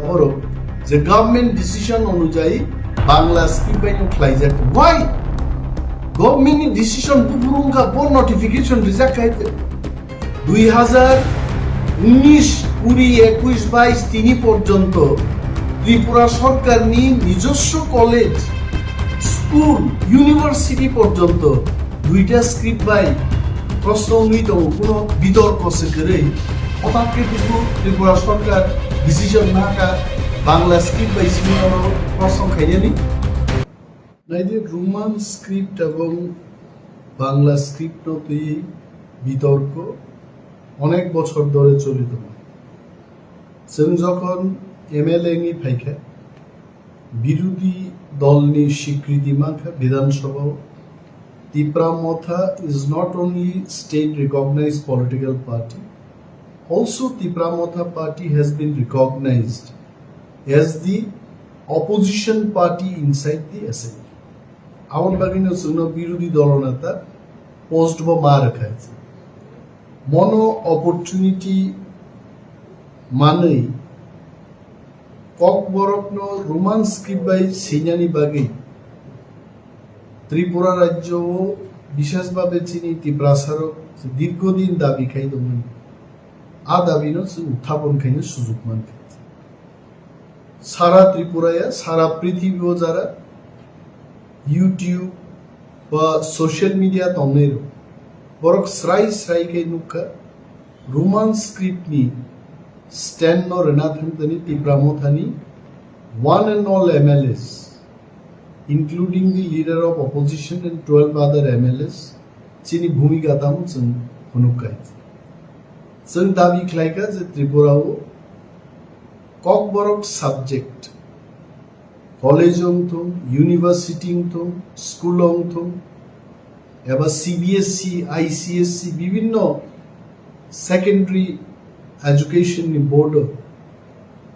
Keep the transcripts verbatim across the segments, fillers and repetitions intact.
Borok je government decision onujayi Bangla script bai no khlaijak. Why? Government ni decision buphuru wngkha, bo notification rijak khai. Dui hazar unis, kuri, ekush, bais tini porjonto Tripura sorkar ni nijoswo college, school, university porjonto duita script bai proshno wngwi tongo, kuno bitorko se kwrwi. Hothat khe buphuru Tripura sorkar decision naka Bangla script bai simi oro proshno khainani. Naidi, Roman script ebong Bangla script no twi bitorko onek bochor dhore choli tongo. Chwng jokhon M L A wngwi phaikha, birodhi dolni swikriti mankha Bidhan Sabhao. Tipra Motha is not only state recognized political party, also Tipra Motha party has been recognized as the opposition party inside the assembly. Aboni bagwino chwngno birodhi dolo neta post bo ma rwkha. Mono opportunity manwi Kokborokno Roman script bai swinani bagwi Tripura rajyo o, bishesh bhabe chini Tiprasarok dirghodin dabi khai tongmani. A dabino chwng uthapon khaina sujuk mankha. Sara Tripura ya, sara prithibi o jara YouTube ba social media tongnai rok, borok srai srai khe nukha, Roman script ni stand no rwna thangtani Tipra Mothani one and all M L As, including the leader of opposition and twelve other M L As, chini bhumika tamo chwng phunuk kha. Chwng dabi khlai kha je Tripura o Kokborok subject, college wng thung, university wng thung, school wng thung, eba C B S E, I C S E, bibhinno secondary education ni board o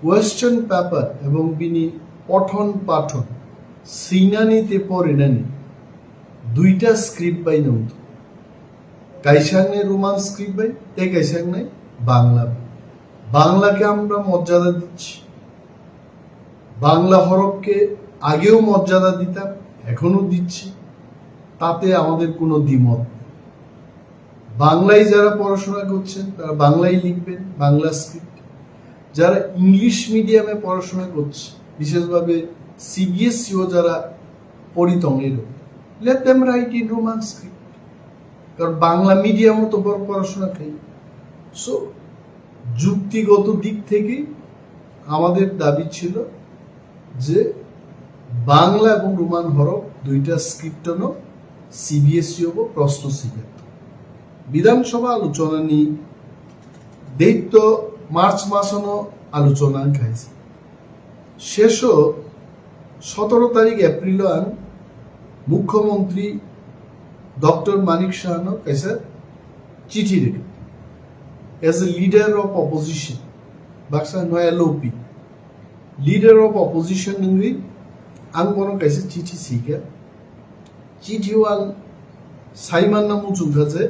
question paper ebong bini pothon pathon swinani tei porinani duita script bai no wng thung. Kaisa wngnai Roman script bai, tei kaisa wngnai Bangla bai. বাংলাকে আমরা মর্যাদা দিচ্ছি, বাংলা হরফকে আগেও মর্যাদা দিতাম, এখনো দিচ্ছি, তাতে আমাদের কোনো দ্বিমত নেই। বাংলায় যারা পড়াশোনা করছেন, তারা বাংলায় লিখবেন, বাংলা স্ক্রিপ্ট। যারা ইংলিশ মিডিয়ামে পড়াশোনা করছে, বিশেষভাবে সিবিএসইও যারা পড়ি টঙেরও, let them write in Roman script. কারণ বাংলা মিডিয়ামও তো বড় পড়াশোনা খাই। সো যুক্তিগত দিক থেকে আমাদের দাবি ছিল যে বাংলা এবং রোমান হরফ দুইটা স্ক্রিপ্টনো সিবিএসইও প্রশ্ন সিদ্ধান্ত। বিধানসভা আলোচনানি date to March মাসনো আলোচনা খাইছে। Sesho sotoro tarik April ang Mukhyamantri Doctor Manik Saha no kaisa chithi rikha. As a leader of opposition, baksa no L O P, leader of opposition wngwi ang bono kaisa chithi sikha. Chithi o ang saimanna muchungkha je,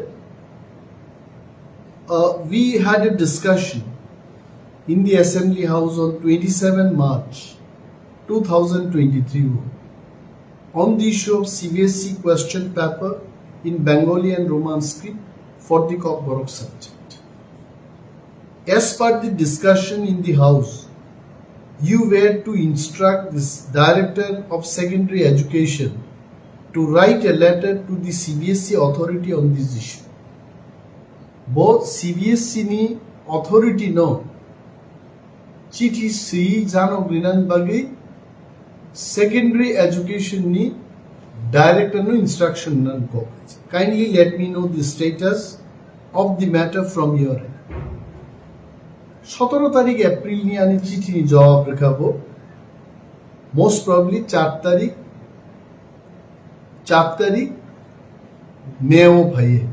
uh, we had a discussion in the Assembly House on twenty-seven March two thousand twenty-three on the issue of C B S E question paper in Bengali and Roman script for the Kokborok subject. As per the discussion in the House, you were to instruct this Director of Secondary Education to write a letter to the C B S E authority on this issue. Bo C B S E ni authority no chithi swi janok rinani bagwi secondary education ni director no instruction nang kok. Kindly let me know the status of the matter from your end. Sotoro tarik April ni ani chithi ni jawab rikha bo. Most probably char tarik, char tarik May o phaiye.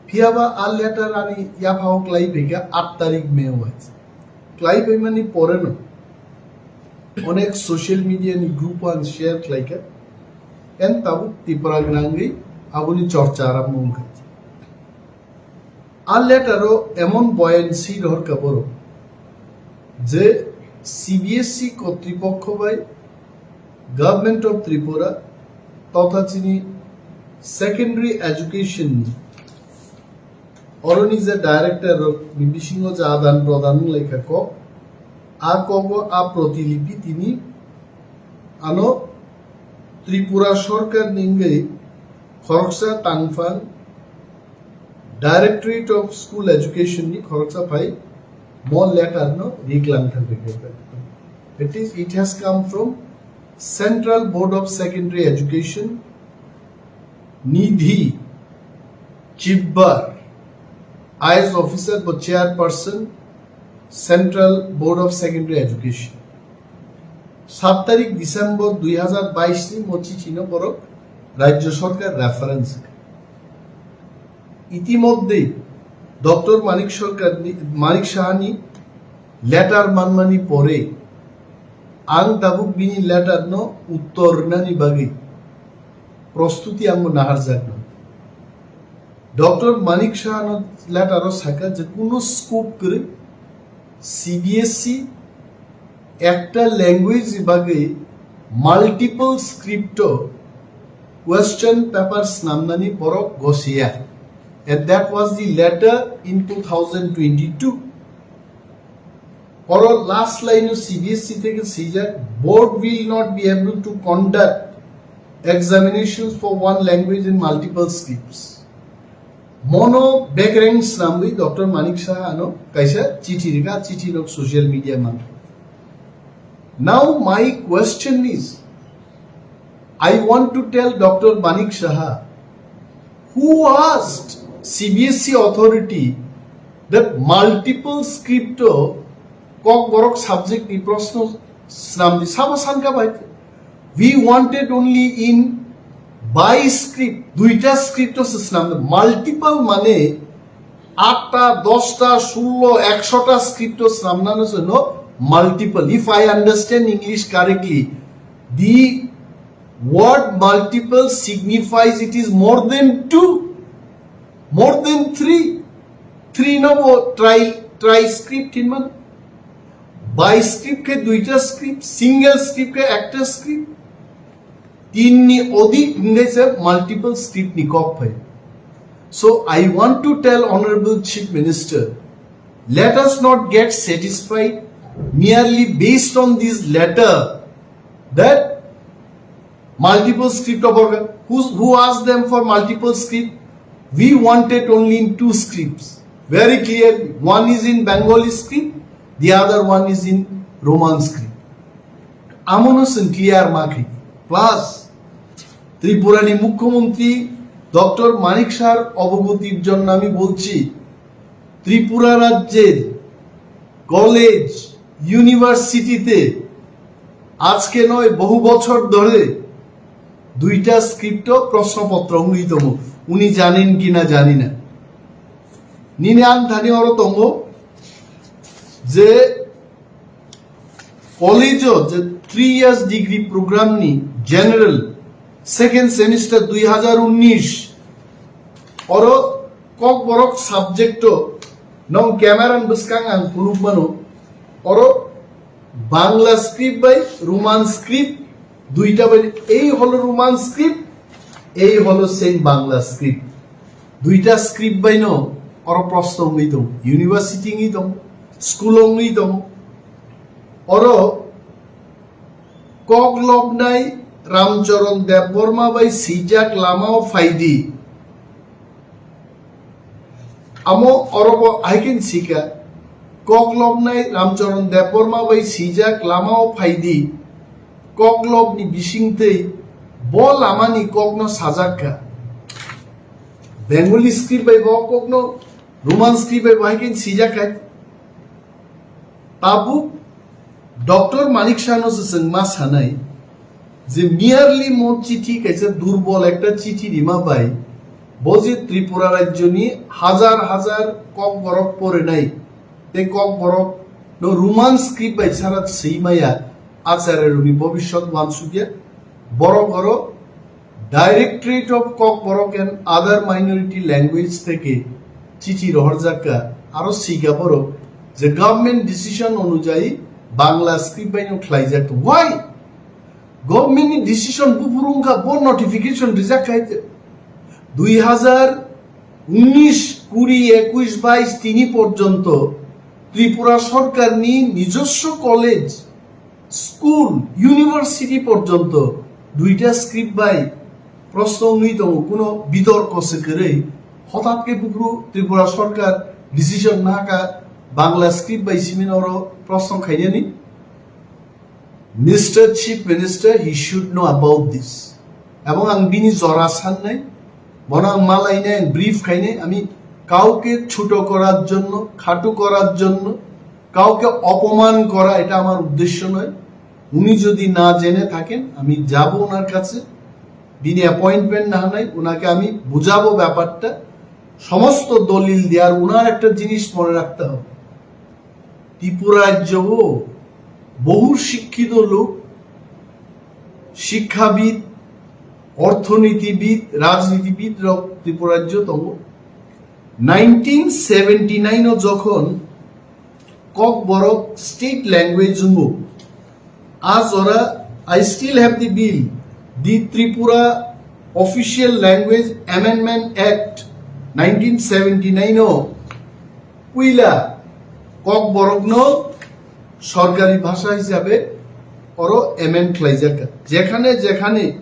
Phiyaba a letter ani yaphao klai phaikha aat tarik May o hai. Klai phaimani pore no onek social media ni group o ang share khlaikha. En tabuk Tipra gwnangwi aboni chorcha arambho wngkha. A letter o emon buoyancy rohorkha borok, Je C B S E kotripokho bai Government of Tripura totha chini secondary education ni oroni je director rok ni bisingo je adan prodan wnglaikha kok, a kogo a protilipi tini ano Tripura sorkar ni wngwi khoroksa tangphang Directorate of School Education ni khoroksa phai mo letter no riklang thang rikha. That is, it has come from Central Board of Secondary Education, Nidhi Chibbar, I A S officer bo chairperson, Central Board of Secondary Education. Sat tarik December dui hazar bais ni mo chithi no borok Rajya Sorkar reference. Itimodde Doctor Manik Sorkar ni, Manik Saha ni letter manmani pore ang tabuk bini letter no uttor nani bagwi prostuti ang bo naharjak no. Doctor Manik Saha no letter o saka je kuno scope kwrwi C B S E ekta language ni bagwi multiple script o question paper snamnani borok gosiya. And that was the letter in two thousand twenty-two. Oro last line o C B S E theke swijak, board will not be able to conduct examinations for one language in multiple scripts. Mono bekreng snamwi Doctor Manik Saha ano kaisa chithi rikha, chithi rok social media man. Now my question is, I want to tell Doctor Manik Saha, who asked C B S E authority that multiple script o Kokborok subject ni proshno snamdi? Sabo sanka bai, we wanted only in bi script, duita script o se snamdi. Multiple mane atta, dosta, sullo, ekshota script o snamnano se no multiple. If I understand English correctly, the word multiple signifies it is more than two, more than three. Three no bo tri, tri script hinman. Bi script khe duita script, single script khe ekta script. Tin ni odik hingai se multiple script ni kok phai. So I want to tell Honorable Chief Minister, let us not get satisfied merely based on this letter that multiple script of organ. Who, who asked them for multiple script? We wanted only in two scripts. Very clearly. One is in Bengali script, the other one is in Roman script. Amono chwng clear ma khe. Plus, Tripura ni Mukhyamantri Doctor Manik Sahar obogotir jonno ami bolchi, Tripura rajyer college, university-te আজকে নয়, বহু বছর ধরে দুইটা স্ক্রিপ্ট প্রশ্নপত্র ungwi tongo. উনি জানেন কিনা জানি না। Nini ang thani oro tongo je college-o je three years degree program ni general second semester dui hazar unnish oro Kokborok subject-o nong camera ni bwskang ang phunuk mano, oro Bangla script bai Roman script duita bai, ei holo Roman script, ei holo same Bangla script. Duita script bai no oro proshno wngwi tong, university wngwi tong, school wngwi tong. Oro kok lobnai Ramcharan Debbarma bai swijak lamao phaidi. Amo orobo hai khe sika, kok lobnai Ramcharan Debbarma bai swijak lamao phaidi, kok lobni bisingtwi bo lamani kokno sajak kha. Bengali script bai bo kokno, Roman script bai bo hai khe swijak kha. Tabuk Doctor Manik Sahano se chwng ma sanai je merely mo chithi kaisa durbol ekta chithi rima bai bo je Tripura rajyoni hajar hajar Kokborok porinai tei Kokborok no Roman script bai sara swi maya, Acharya rokni bobiswt wansukya, borok oro Directorate of Kokborok and Other Minority Language theke chithi rohorjak kha, aro sika borok Je government decision onujayi Bangla script bai no khlaijak tongo. Why? Government ni decision buphuru wngkha, bo notification rijak khai te. Dui hazar unis, kuri, ekush, bais tini porjonto Tripura sorkar ni nijoswo college, school, university porjonto duita script bai proshno wngwi tongo, kuno bitorko se kwrwi. Hotat khe buphuru Tripura sorkar decision nahakha Bangla script bai simi oro proshno khainani. Mister Chief Minister, he should know about this. Ebong ang bini jora sannai, bono ang malainai, ang brief khainai, ami kauke chuto korar jonno, khatu korar jonno, kauke opoman kora, eta amar uddeshyo noi. Uni jodi na jene thaken, ami jabo onar kache, bini appointment na hanai, onake ami bujabo byaparta, somosto dolil diye, ar onar ekta jinis mone rakte hobe. Tripura rajyo o bohu shikkito lok, shikkhabid, orthonitibid, rajnitibid rok Tripura rajyo tongo. Nineteen seventy nine o jokhon Kokborok state language wngo, a jora I still have the bill, the Tripura Official Language Amendment Act nineteen seventy nine o puila Kokborokno sorkari bhasha hisabe oro amend khlaijak. Jekhane jekhane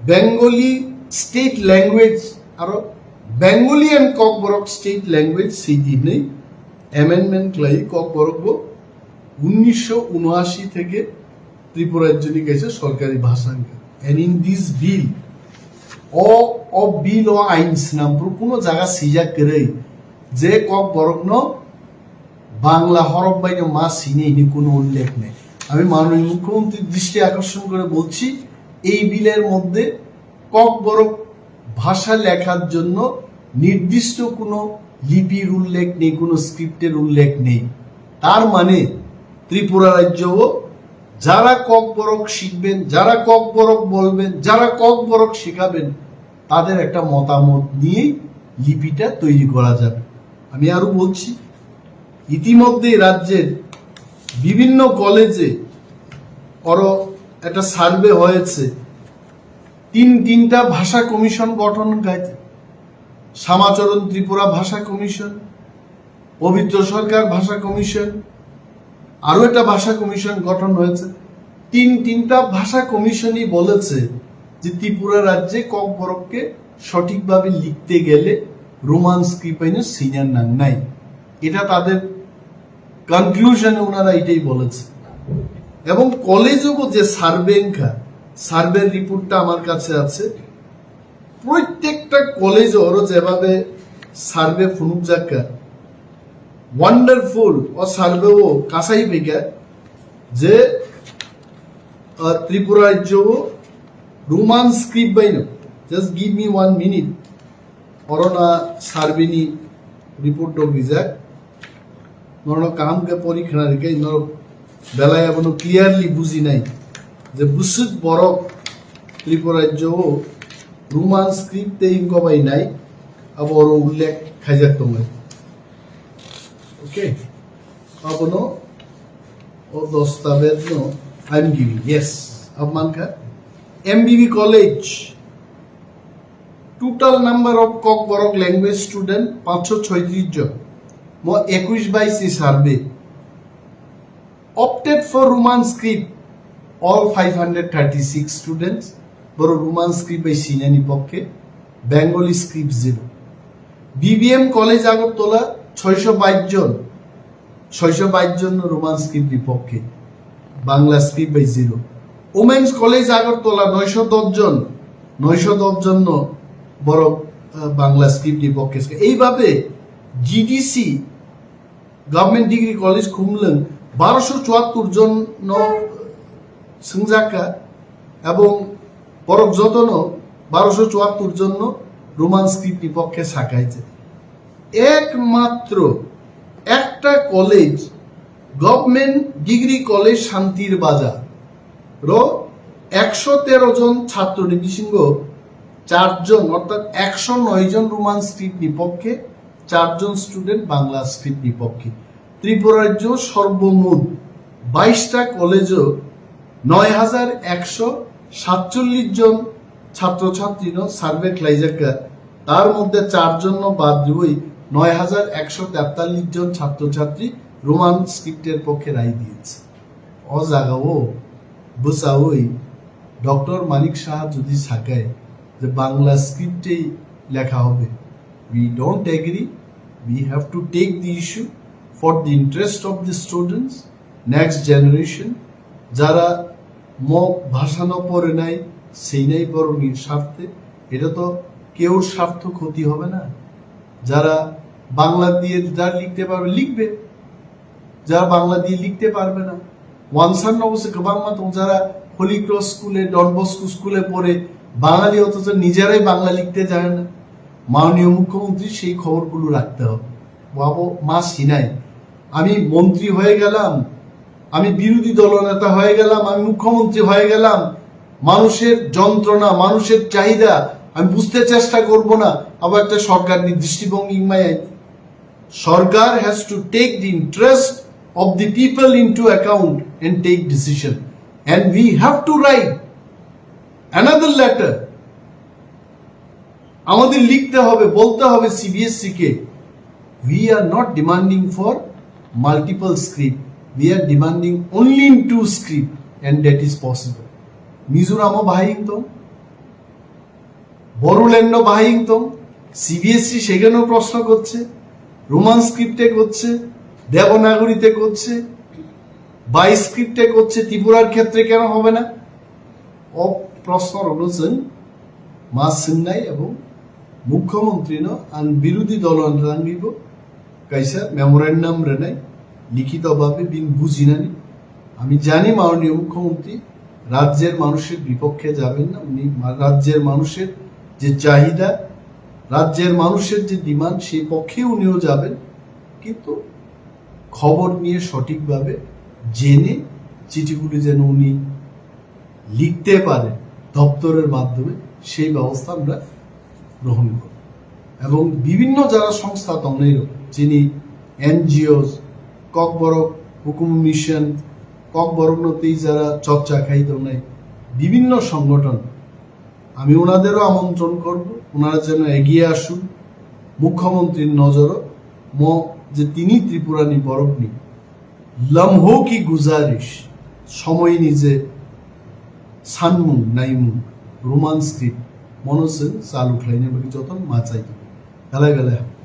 Bengali state language aro Bengali and Kokborok state language sidi hinwi amendment khlai Kokborok bo unnisho unashi theke Tripura rajyoni kaisa sorkari bhasha wngkha. And in this bill, o, o bill o ain swnam phuru kuno jaga swijak kwrwi je Kokborokno Bangla horop bai no ma sini hini kuno ullekh nei. আমি মাননীয় মুখ্যমন্ত্রীর দৃষ্টি আকর্ষণ করে বলছি, এই বিলের মধ্যে ককবরক ভাষা লেখার জন্য নির্দিষ্ট কোনো লিপির উল্লেখ নেই, কোনো স্ক্রিপ্টের উল্লেখ নেই। তার মানে ত্রিপুরা রাজ্যও যারা ককবরক শিখবেন, যারা ককবরক বলবেন, যারা ককবরক শেখাবেন, তাদের একটা মতামত নিয়েই লিপিটা তৈরি করা যাবে। আমি আরো বলছি, ইতিমধ্যেই রাজ্যের বিভিন্ন কলেজে আরো একটা সার্ভে হয়েছে, তিন তিনটা ভাষা কমিশন গঠন হয়েছে, শ্যামাচরণ ত্রিপুরা ভাষা কমিশন, পবিত্র সরকার ভাষা কমিশন, আরো একটা ভাষা কমিশন গঠন হয়েছে। তিন তিনটা ভাষা কমিশনই বলেছে যে ত্রিপুরা রাজ্যে ককবরককে সঠিকভাবে লিখতে গেলে রোমান স্ক্রিপ্ট আইনে সিনিয়র নাং নাই। এটা তাদের কনক্লুশনে ওনারা এটাই বলেছে। এবং কলেজও যে সার্ভে এঙ্কা, সার্ভের রিপোর্টটা আমার কাছে আছে। প্রত্যেকটা কলেজ ওরও যেভাবে সার্ভে ফুনুক যাক্কা, ওয়ান্ডারফুল ও সার্ভে ও কাসাই বেগা যে আহ, ত্রিপুরা রাজ্য ও রোমান স্ক্রিপ্ট বাইনো। Just give me one minute. Orona survey ni report dok rijak. Norok kaham khe pori khna rikhe norok belai abono clearly bujinai je bwswk borok Tripura rajyo o Roman script tei wngkha bai nai abo oro ullekh khaijak tongo. Okay, abono o dostabez no I am giving, yes, abo mankha M B B college. Total number of Kokborok language student panchsho choitris jon. Mo ekush bais ni survey. Opted for Roman script, all five hundred thirty-six students. Boro Roman script bai sinani pokke, Bengali script zero. B B M College Agartala, choisho bais jon. Choisho bais jon no Roman script ni pokke, Bangla script bai zero. Women's College Agartala noisho dos jon, noisho dos jon no borok, ah, Bangla script ni pokke. Eibabe G D C, Government Degree College Khumlwng, barosho chuattur jon no swngjak kha, ebong borok jotono barosho chuattur jon no Roman script ni pokke sakai je. Ekmatro ekta college, Government Degree College Shantir Bazar ro ekshotero jon chhatro ni bisingo charjon, orthat ekshonoi jon Roman script ni pokke, charjon student Bangla script ni pokke. Tripura rajyo sorbomot baishta college-o noi hajar ekso satchollish jon chhatro chhatrino survey khlaijakka, tar moddhe char jonno bad riwi noi hajar ekso tetallish jon chhatro chhatri Roman script-er pokkhe rai diyese. O jagao bwchawi Doctor Manik Saha jodi sakai je Bangla script-ei lekha hobe, we don't agree. We have to take the issue for the interest of the students, next generation, jara mo bhasha no porinai, seinai borokni sarthe, eta to keur sartho khoti hobe na. Jara Bangla diye jara likhte parbe, likhbe. Jara Bangla diye likhte parbe na. Wansar no bose kwbangma tong jara Holy Cross school-e, Don Bosco school-e pore Bangali, othocho nijerai Bangla likhte jane na. মাননীয় মুখ্যমন্ত্রী সেই খবরগুলো রাখতে হবে। বাবু মা সিনাই, আমি মন্ত্রী হয়ে গেলাম, আমি বিরোধী দলনেতা হয়ে গেলাম, আমি মুখ্যমন্ত্রী হয়ে গেলাম, মানুষের যন্ত্রণা, মানুষের চাহিদা আমি বুঝতে চেষ্টা করব না। আবার একটা সরকার দৃষ্টিভঙ্গি ইংমায় সরকার has to take the interest of the people into account and take decision, and we have to write another letter. আমাদের লিখতে হবে, বলতে হবে সিবিএসসি কে, we are not demanding for multiple script, we are demanding only in two script, and that is possible. মিজোরামও বাহাই ইংতং, বড়োল্যান্ডও বাহাই ইংতং, সিবিএসসি সেখানেও প্রশ্ন করছে, রোমান স্ক্রিপ্টে করছে, দেবনাগরীতে করছে, বাই স্ক্রিপ্টে করছে, ত্রিপুরার ক্ষেত্রে কেন হবে না? O proshno rokno chwng ma swngnai, ebong mukhyamantri no ang birodhi dolo rangribo kaisa memorandum rwnai, likhito bhabe bini bujinani. আমি জানি মাননীয় মুখ্যমন্ত্রী রাজ্যের মানুষের বিপক্ষে যাবেন না, উনি মা-, রাজ্যের মানুষের যে চাহিদা, রাজ্যের মানুষের যে ডিমান্ড, সেই পক্ষে উনিও যাবেন, কিন্তু খবর নিয়ে সঠিকভাবে জেনে চিঠিগুলি যেন উনি লিখতে পারে দপ্তরের মাধ্যমে, সেই ব্যবস্থা আমরা গ্রহণ করব। এবং বিভিন্ন যারা সংস্থা tongnai rok, chini NGOs, Kokborok হুকুম মিশন, ককবরক no tei যারা চর্চা খাই tongnai বিভিন্ন সংগঠন, আমি ওনাদেরও আমন্ত্রণ করব, ওনারা যেন এগিয়ে আসুন। মুখ্যমন্ত্রীর নজরও mo je tini Tripurani borokni lamho ki guzarish, সময়নি যে sanmung naimung, Roman script, mono chwng chalu khlaina bagwi jotono ma chai tongo. Belai belai hambai.